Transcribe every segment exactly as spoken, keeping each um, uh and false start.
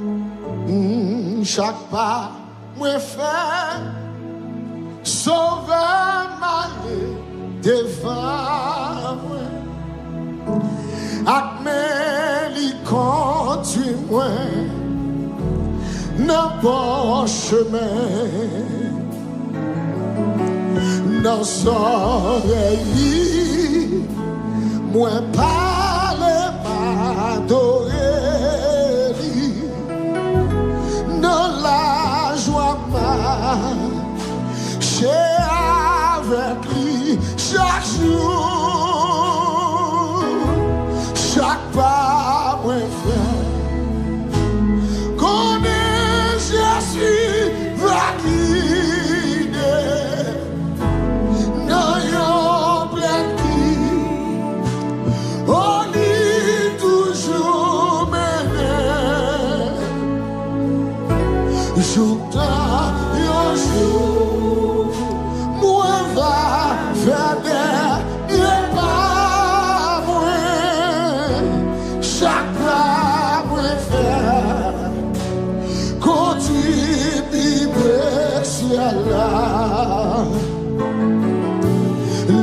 Mm, chak pa mwen fè, Sovè m ale devan mwen, ak men li kondui mwen nan bon chemen. Nan zòrèy li, mwen pale, m adore li. Nan lajwa, m mache avèk li chak jou. Chak pa mwen fè, konnen Jezi va gide nan yon plèn ki, o, li toujou mennen. Jouktan yon jou, mwen va fè dènye pa mwen. Chak pa mwen fè, kondui pi pre syèl la.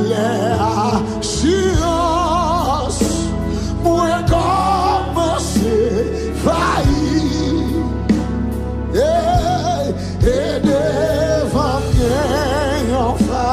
Lè asirans mwen kòmanse fayi, ey, e devan m gen yon fwa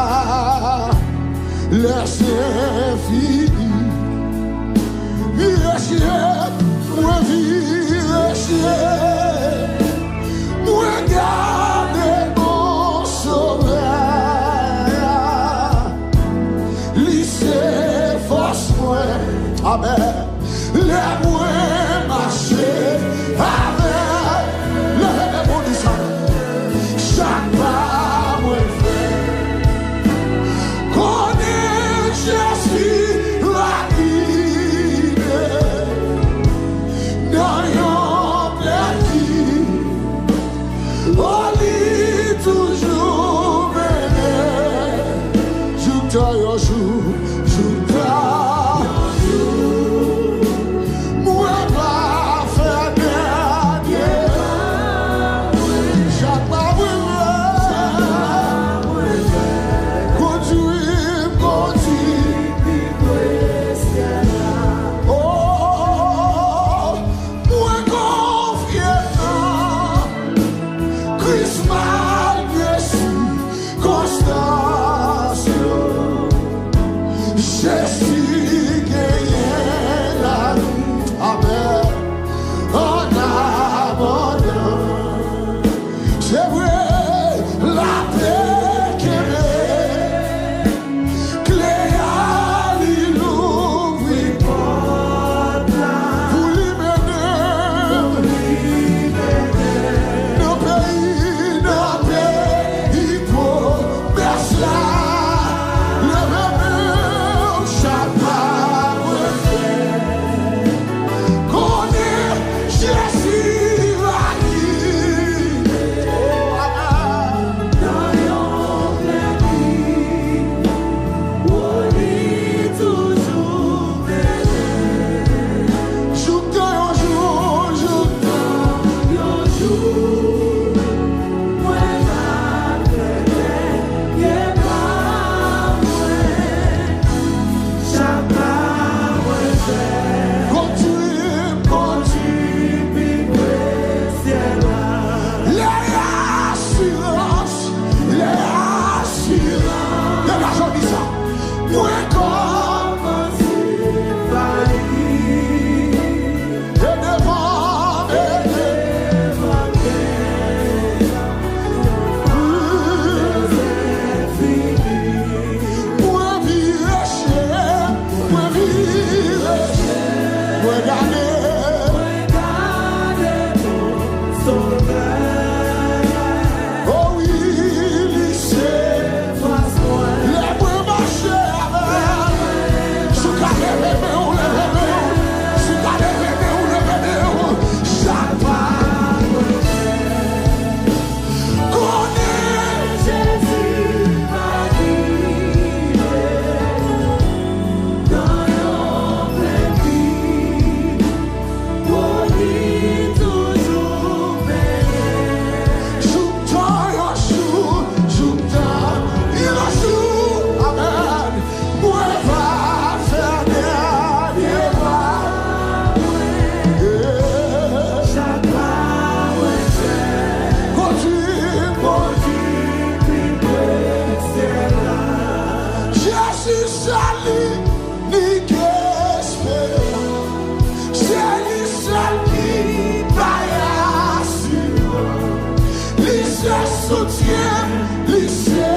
Soutyen m, li se.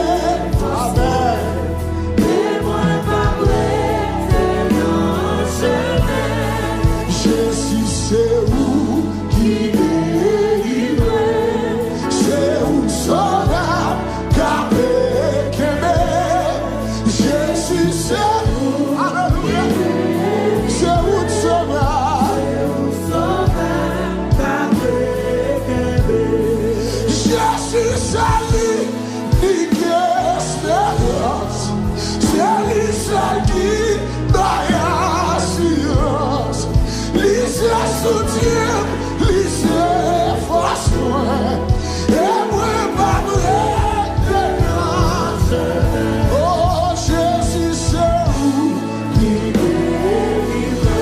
Amèn. E mwen p ap rete nan chemen. Jezi, se ou ki delivre. Se ou m sove, m kanpe kenbe. Jezi, se ou. Alelouya. Se ou m sove. Jezi, se li ki esperans. Se li sèl ki bay asirans. Li se soutyen m, li se fòs mwen. E mwen p ap rete nan. O Jezi, se ou ki delivre.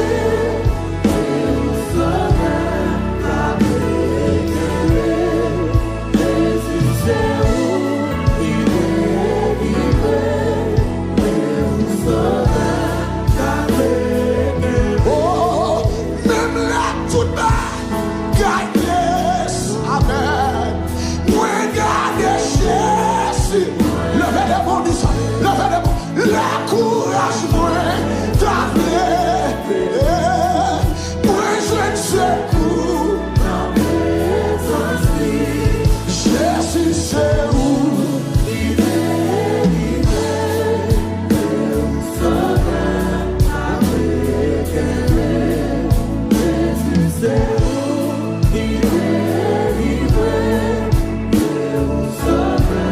Oh, menm lè tout bagay yes, amèn. Mwen gade Jezi. Leve de men w, di sa. Leve de men w. Lakouraj mwen ta vle. Mwen jwenn sekou nan prezans li. Jezi, se ou ki delivre. Sovè pa vle kenbe. Jezi, se ou ki delivre. Se ou Sovè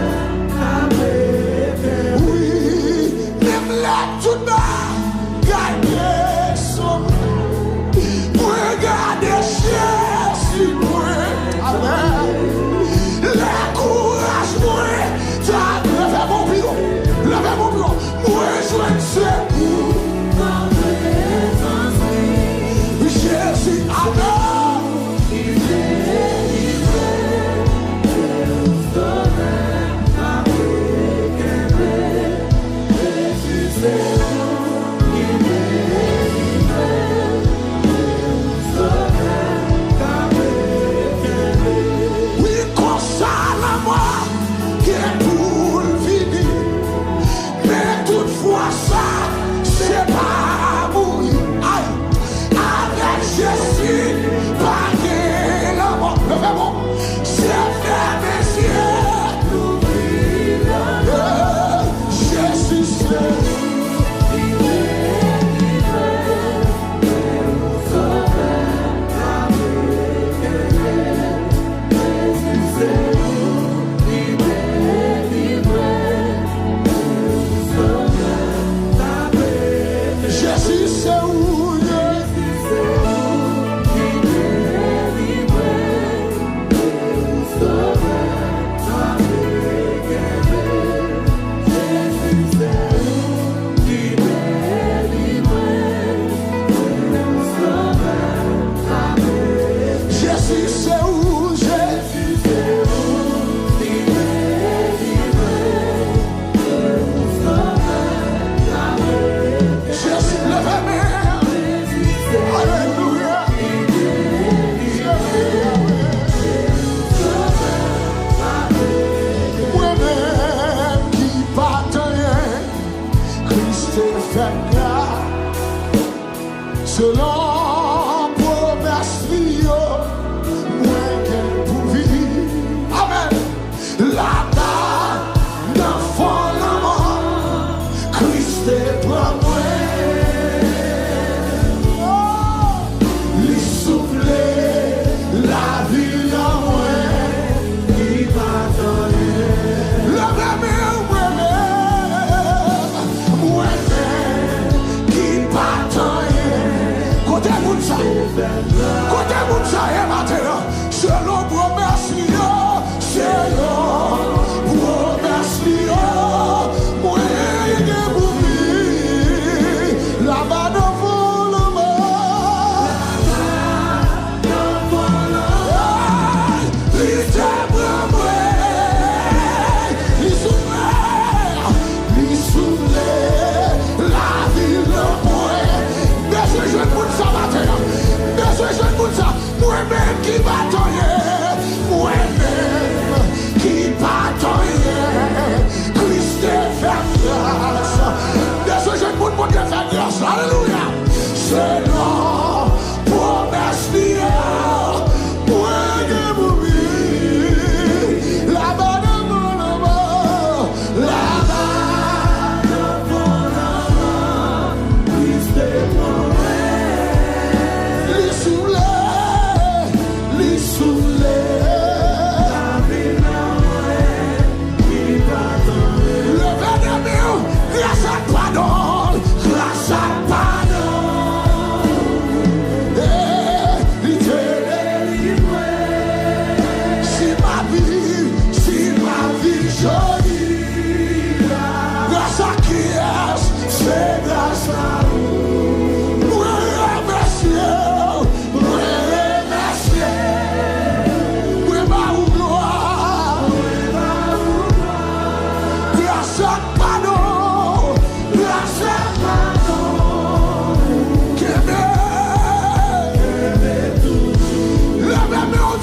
pa vle kenbe. Wi, men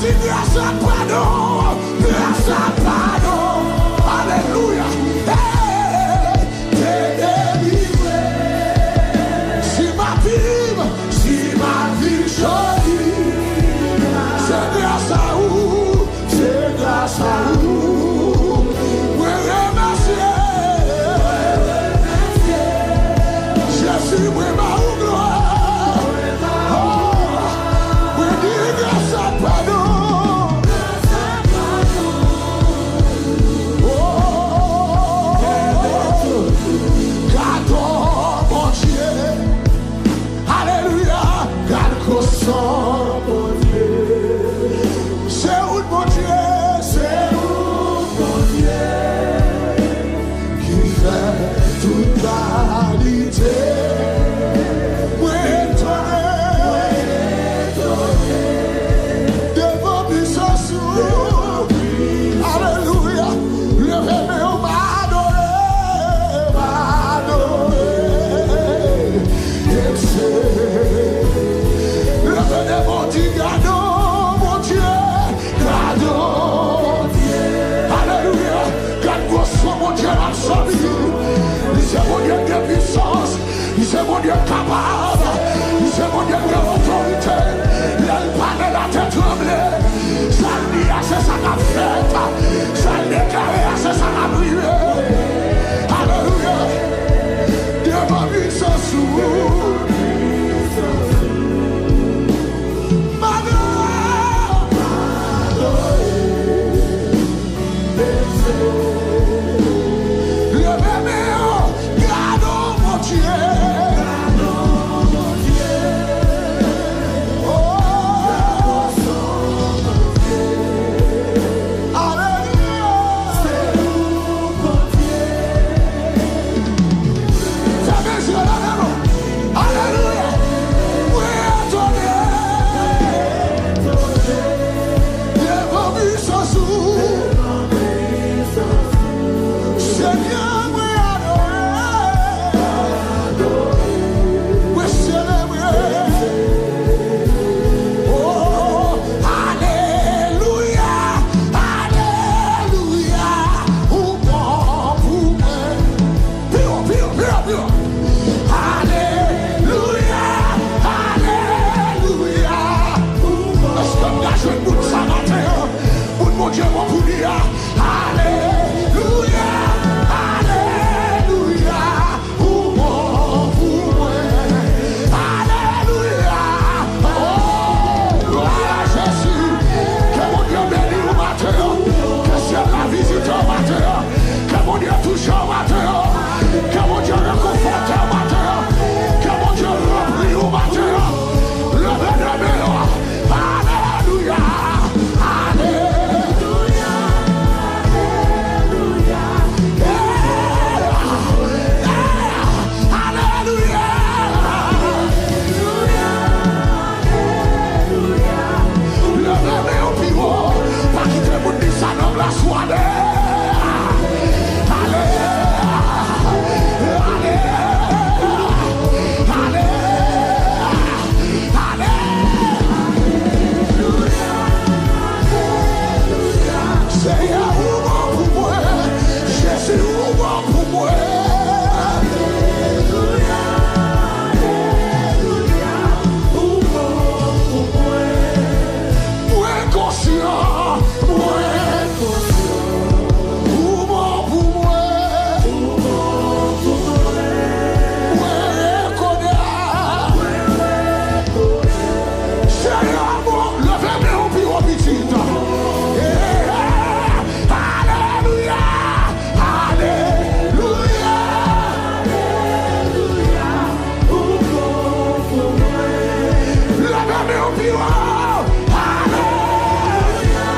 Si gras ak padon, gras ak padon. Alelouya. Hey, te delivre. Si m ap viv, si m ap viv jodi, se gras a ou, se gras a ou. Mwen remèsye. Jezi, mwen ba ou glwa. Oh, mwen di gras ak padon. Oh, gad on Bondye. Alelouya, gad gwo son Bondye. Se ou Bondye, se ou Bondye ki fè tout kalite. Mwen etone, mwen etone devan pisans ou. Alelouya. Leve men w, m adore, m adore. Leve men w, di gad on Bondye. Gad on Bondye. Alelouya. Gad gwo son Bondye l ap sòti. Li se Bondye k gen pisans. Li se Bondye k kapab. Li se Bondye k gen otorite. Lè l pale, latè tranble. Sa l di a, se sa k ap fèt. Sa l deklare a, se sa k ap rive. Alelouya. Devan pisans ou. Mano! Leve men w, gad on Bondye. Oh, alelouya. Fèmen zye w, leve men w. Alelouya. Mwen etone devan pisans ou. Senyè, mwen adore. Mwen selebre. Oh, alelouya, alelouya. Ou bon pou mwen. Pi wo, pi wo, pi wo, pi wo. Alelouya, alelouya. Èske m ka jwenn moun sa maten an? Moun Bondye bon pou li a. Alelouya, alelouya. Ou bon pou mwen. Alelouya. Oh, glwa a Jezi. Ke Bondye beni w maten an. Ke syèl la vizite w maten an. Ke Bondye touche w maten an. Ke Bondye rekonfòte w maten an. Ke Bondye ranpli w maten an. Leve de men w. Alelouya. Alelouya. Alelouya. Alelouya. Alelouya. Leve men w pi wo. Pa kite moun di sa nan plas ou. Ale. Ale. Ale. Ale. Senyè, ou bon pou mwen. Jezi, ou bon pou mwen. Alelouya, alelouya, ou bon pou mwen. Mwen konsyan, mwen konsyan. Ou bon pou mwen. Ou bon pou mwen. Mwen rekonèt. Mwen rekonèt. Senyè bon, leve men w pi wo pitit. Eh, alelouya, alelouya, alelouya. Ou bon pou mwen. Leve men w pi wo. Alelouya.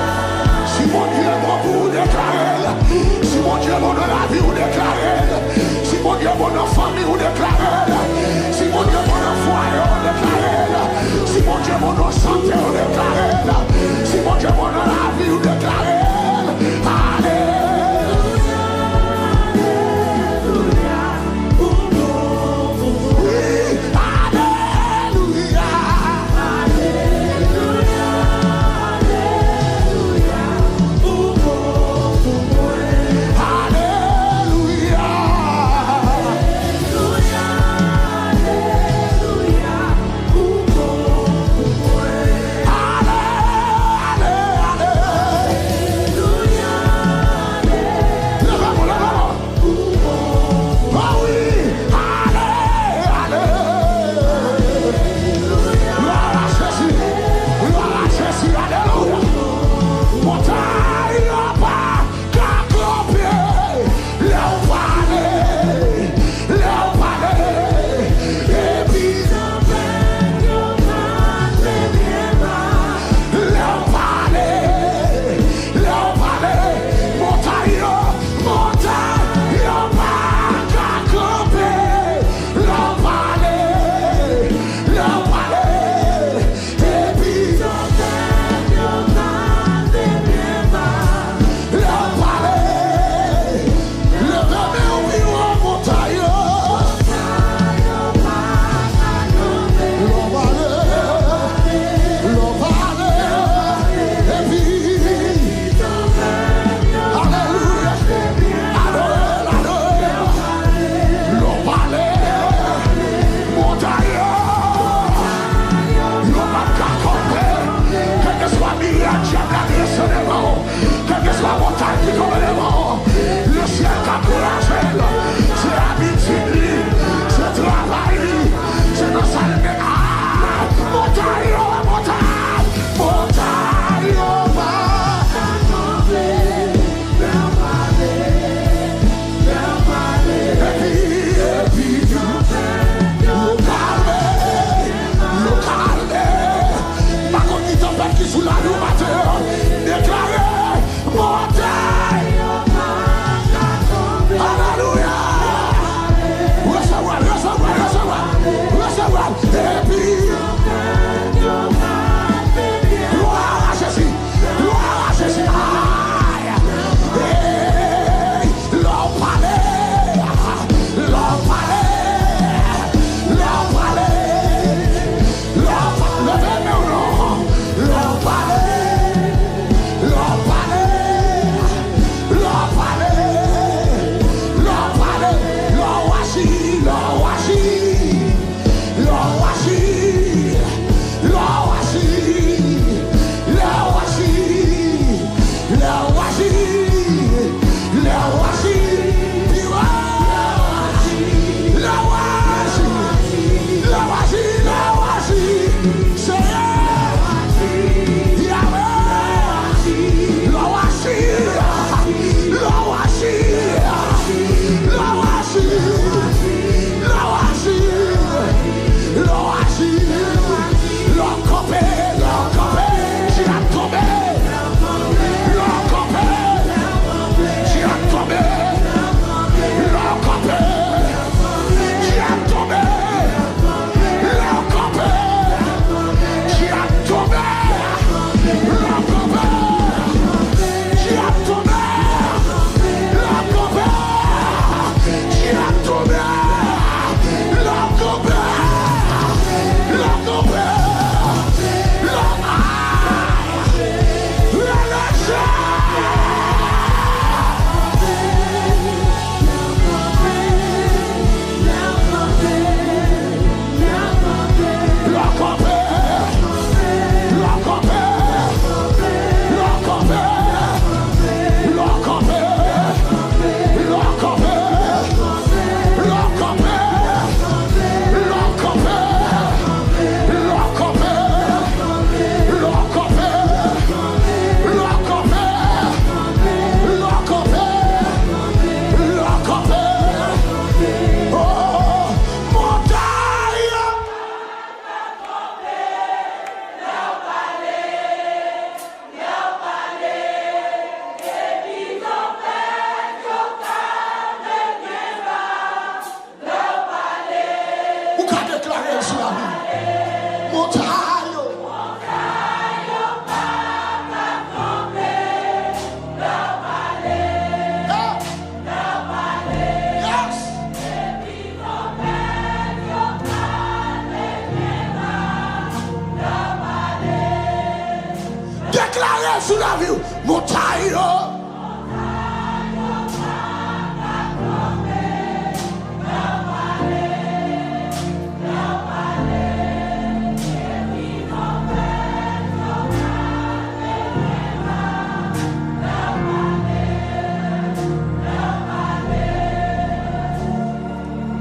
Sou lavi w, montay yo.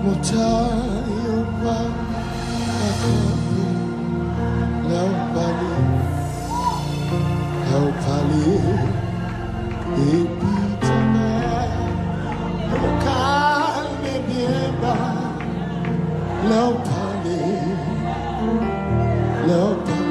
Montay yo pa ka kanpe lè w pale, lè w pale. Epi tanbè yo kalme byen ba lè w pale, lè w pale.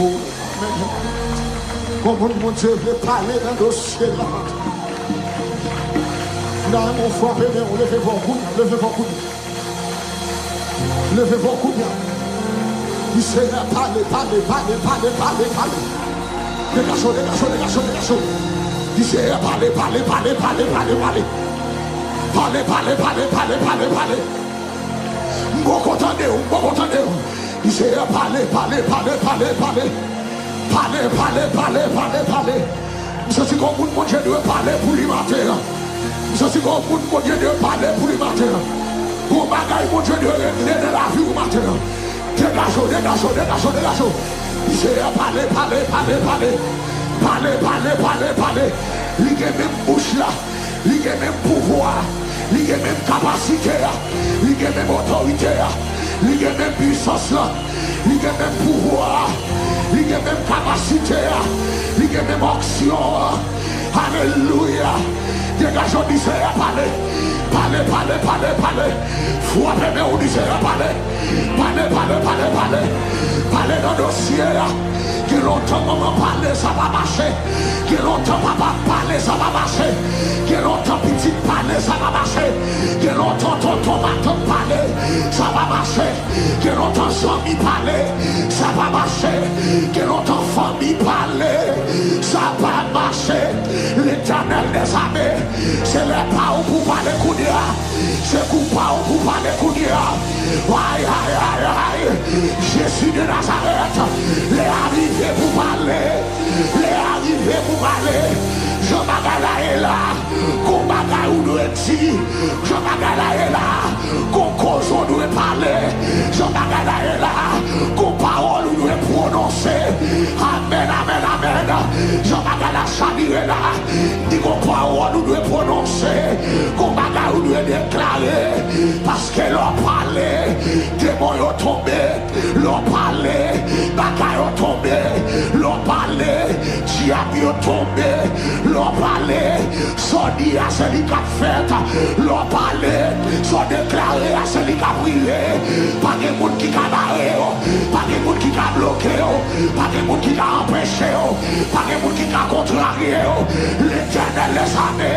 Oh, men, gon moun Bondye vle pale nan dosye la. Nan yon frape men w, leve vwa w kounye a, leve vwa w kounye a. Leve vwa w kounye a. Di Seyè, pale, pale, pale, pale, pale, pale. Degaje w, degaje w, degaje w, degaje w. Di Seyè, pale, pale, pale, pale, pale, pale. Pale, pale, pale, pale, pale, pale. M poko tande w, m poko tande w. Di Seyè, pale, pale, pale, pale, pale. Pale, pale, pale, pale, pale. M santi gon moun Bondye dwe pale pou li maten an. M santi gon moun Bondye dwe pale pou li maten an. Gon bagay Bondye dwe regle nan lavi w maten an. Degaje w, degaje w, degaje w, degaje w. Di Seyè, pale, pale, pale, pale. Pale, pale, pale, pale. Li gen menm bouch la. Li gen menm pouvwa a. Li gen menm kapasite a. Li gen menm otorite a. Li gen menm pisans la. Li gen menm pouvwa a. Li gen menm kapasite a. Li gen menm onksyon an. Alelouya. Degaje w, di Seyè, pale. Pale, pale, pale, pale. Frape men w, di Seyè, pale. Pale, pale, pale, pale. Pale nan dosye a. Gen lontan manman pale, sa pa mache. Gen lontan papa pale, sa pa mache. Gen lontan pitit pale, sa pa mache. Gen lontan tonton matant pale, sa pa mache. Gen lontan zanmi pale, sa pa mache. Gen lontan fanmi pale, sa pa mache. Letènèl dèzame, se lè pa w pou pale kounye a. Se kou pa w pou pale kounye a. Ay, ay, ay, ay. Jezi de Nazarèt, lè a rive pou pale. Lè a rive pou pale. Jan bagay la ye la, gon bagay ou dwe di. Jan bagay la ye la, gon koze w dwe pale. Jan bagay la ye la, gon pawòl ou dwe pwononse. Amèn, amèn, amèn. Jan bagay la chavire la, di gon pawòl ou dwe pwononse. Gon bagay ou dwe deklare. Paske lè w pale, demon yo tonbe. Lè w pale, bagay yo tonbe. Lè w pale, dyab yo tonbe. Lè w pale, sa w di a, se li k ap fèt. Lè w pale, sa w deklare a, se li k ap rive. Pa gen moun ki ka bare w. Pa gen moun ki ka bloke w. Pa gen moun ki ka anpeche w. Pa gen moun ki ka kontrarye w. Letènèl dèzame,